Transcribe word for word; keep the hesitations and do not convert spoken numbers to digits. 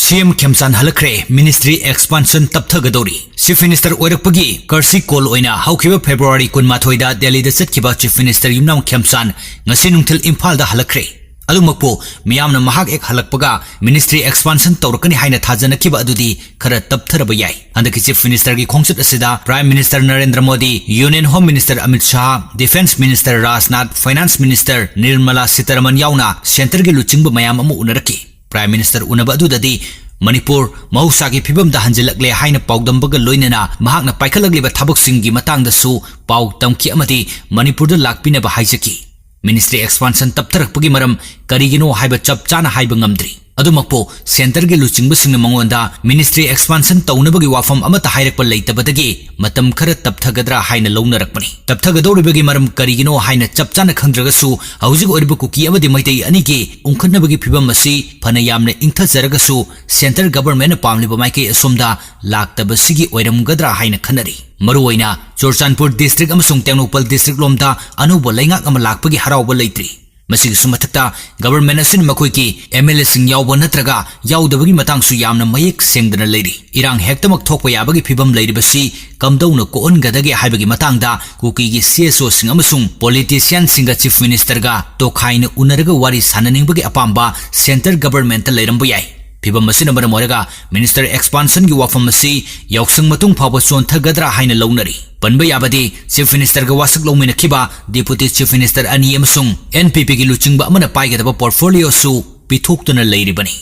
ꯁꯤ ꯑꯦꯝ ꯈꯦꯝꯆꯥꯟ ꯍꯜꯂꯛꯈ꯭ꯔꯦ, ministry expansion ꯇꯞꯊꯒꯗꯧꯔꯤ꯫ Chief Minister ꯑꯣꯏꯔꯛꯄꯒꯤ courtesy call ꯑꯣꯏꯅ ꯍꯧꯈꯤꯕ February ꯀꯨꯟꯃꯥꯊꯣꯏꯗ ꯗꯦꯜꯂꯤꯗ ꯆꯠꯈꯤꯕ Chief Minister ꯌꯨꯝꯅꯥꯝ ꯈꯦꯝꯆꯥꯟ ꯉꯁꯤ ꯅꯨꯡꯊꯤꯜ ꯏꯝꯐꯥꯜꯗ ꯍꯜꯂꯛꯈ꯭ꯔꯦ꯫ ꯑꯗꯨꯃꯛꯄꯨ ꯃꯤꯌꯥꯝꯅ ꯃꯍꯥꯛ ꯍꯦꯛ ꯍꯜꯂꯛꯄꯒ ministry expansion ꯇꯧꯔꯛꯀꯅꯤ ꯍꯥꯏꯅ ꯊꯥꯖꯅꯈꯤꯕ ꯑꯗꯨꯗꯤ ꯈꯔ ꯇꯞꯊꯔꯕ ꯌꯥꯏ꯫ ꯍꯟꯗꯛꯀꯤ Chief Minister ꯒꯤ ꯈꯣꯡꯆꯠ ꯑꯁꯤꯗ Prime Minister Narendra Modi, Union Home Minister Amit Shah, Defence Minister Rajnath, Finance Minister Nirmala Sitharaman ꯌꯥꯎꯅ centre ꯒꯤ ꯂꯨꯆꯤꯡꯕ ꯃꯌꯥꯝ ꯑꯃ ꯎꯅꯔꯛꯈꯤ꯫ Prime Minister ꯎꯅꯕ ꯑꯗꯨꯗꯗꯤ ꯃꯅꯤꯄꯨꯔ ꯃꯍꯧꯁꯥꯒꯤ ꯐꯤꯕꯝꯗ ꯍꯟꯖꯤꯜꯂꯛꯂꯦ ꯍꯥꯏꯅ ꯄꯥꯎꯗꯝꯕꯒ ꯂꯣꯏꯅꯅ ꯃꯍꯥꯛꯅ ꯄꯥꯏꯈꯠꯂꯛꯂꯤꯕ ꯊꯕꯛꯁꯤꯡꯒꯤ ꯃꯇꯥꯡꯗꯁꯨ ꯄꯥꯎ ꯇꯝꯈꯤ ꯑꯃꯗꯤ ꯃꯅꯤꯄꯨꯔꯗ ꯂꯥꯛꯄꯤꯅꯕ ꯍꯥꯏꯖꯈꯤ꯫ Ministry expansion ꯇꯞꯊꯔꯛꯄꯒꯤ ꯃꯔꯝ ꯀꯔꯤꯒꯤꯅꯣ ꯍꯥꯏꯕ ꯆꯞ ꯆꯥꯅ ꯍꯥꯏꯕ ꯉꯝꯗ꯭ꯔꯤ꯫ ꯑꯗꯨꯃꯛꯄꯨ centre ꯒꯤ ꯂꯨꯆꯤꯡꯕꯁꯤꯡꯅ ꯃꯉꯣꯟꯗ ministry expansion ꯇꯧꯅꯕꯒꯤ ꯋꯥꯐꯝ ꯑꯃꯠꯇ ꯍꯥꯏꯔꯛꯄ ꯂꯩꯇꯕꯗꯒꯤ ꯃꯇꯝ ꯈꯔ ꯇꯞꯊꯒꯗ꯭ꯔꯥ ꯍꯥꯏꯅ ꯂꯧꯅꯔꯛꯄꯅꯤ꯫ ꯇꯞꯊꯒꯗꯧꯔꯤꯕꯒꯤ ꯃꯔꯝ ꯀꯔꯤꯒꯤꯅꯣ ꯍꯥꯏꯅ ꯆꯞ ꯆꯥꯅ ꯈꯪꯗ꯭ꯔꯒꯁꯨ, ꯍꯧꯖꯤꯛ ꯑꯣꯏꯔꯤꯕ ꯀꯨꯀꯤ ꯑꯃꯗꯤ ꯃꯩꯇꯩ ꯑꯅꯤꯒꯤ ꯎꯪꯈꯠꯅꯕꯒꯤ ꯐꯤꯕꯝ ꯑꯁꯤ ꯐꯅ ꯌꯥꯝꯅ ꯏꯪꯊꯖꯔꯒꯁꯨ, centre government ꯅ ꯄꯥꯝꯂꯤꯕ ꯃꯥꯏꯀꯩ ꯑꯁꯣꯝꯗ ꯂꯥꯛꯇꯕꯁꯤꯒꯤ ꯑꯣꯏꯔꯝꯒꯗ꯭ꯔꯥ ꯍꯥꯏꯅ ꯈꯟꯅꯔꯤ꯫ ꯃꯔꯨꯑꯣꯏꯅ ꯆꯨꯔꯆꯥꯟꯄꯨꯔ district ꯑꯃꯁꯨꯡ ꯇꯦꯡꯅꯧꯄꯜ district ꯂꯣꯝꯗ ꯑꯅꯧꯕ ꯂꯩꯉꯥꯛ ꯑꯃ ꯂꯥꯛꯄꯒꯤ ꯍꯔꯥꯎꯕ ꯂꯩꯇ꯭ꯔꯤ꯫ ꯃꯁꯤꯒꯤꯁꯨ ꯃꯊꯛꯇ government ꯑꯁꯤꯅ ꯃꯈꯣꯏꯒꯤ M L A ꯁꯤꯡ ꯌꯥꯎꯕ ꯅꯠꯇ꯭ꯔꯒ ꯌꯥꯎꯗꯕꯒꯤ ꯃꯇꯥꯡꯁꯨ ꯌꯥꯝꯅ ꯃꯌꯦꯛ ꯁꯦꯡꯗꯅ ꯂꯩꯔꯤ꯫ ꯏꯔꯥꯡ ꯍꯦꯛꯇꯃꯛ ꯊꯣꯛꯄ ꯌꯥꯕꯒꯤ ꯐꯤꯕꯝ ꯂꯩꯔꯤꯕꯁꯤ ꯀꯝꯗꯧꯅ ꯀꯣꯛꯍꯟꯒꯗꯒꯦ ꯍꯥꯏꯕꯒꯤ ꯃꯇꯥꯡꯗ ꯀꯨꯀꯤꯒꯤ C S O ꯁꯤꯡ ꯑꯃꯁꯨꯡ politician ꯁꯤꯡꯒ Chief Minister ꯒ ꯇꯣꯈꯥꯏꯅ ꯎꯅꯔꯒ ꯋꯥꯔꯤ ꯁꯥꯟꯅꯅꯤꯡꯕꯒꯤ ꯑꯄꯥꯝꯕ centre government ꯇ ꯂꯩꯔꯝꯕ ꯌꯥꯏ꯫ ꯐꯤꯕꯝ ꯑꯁꯤꯅ ꯃꯔꯝ ꯑꯣꯏꯔꯒ ministry expansion ꯒꯤ ꯋꯥꯐꯝ ꯑꯁꯤ ꯌꯥꯎꯁꯪ ꯃꯇꯨꯡ ꯐꯥꯎꯕ ꯆꯣꯟꯊꯒꯗ꯭ꯔꯥ ꯍꯥꯏꯅ ꯂꯧꯅꯔꯤ꯫ ꯄꯟꯕ ꯌꯥꯕꯗꯤ, Chief Minister ꯒ ꯋꯥꯁꯛ ꯂꯧꯃꯤꯟꯅꯈꯤꯕ Deputy Chief Minister ꯑꯅꯤ ꯑꯃꯁꯨꯡ N P P ꯒꯤ ꯂꯨꯆꯤꯡꯕ ꯑꯃꯅ ꯄꯥꯏꯒꯗꯕ portfolio ꯁꯨ ꯄꯤꯊꯣꯛꯇꯨꯅ ꯂꯩꯔꯤꯕꯅꯤ꯫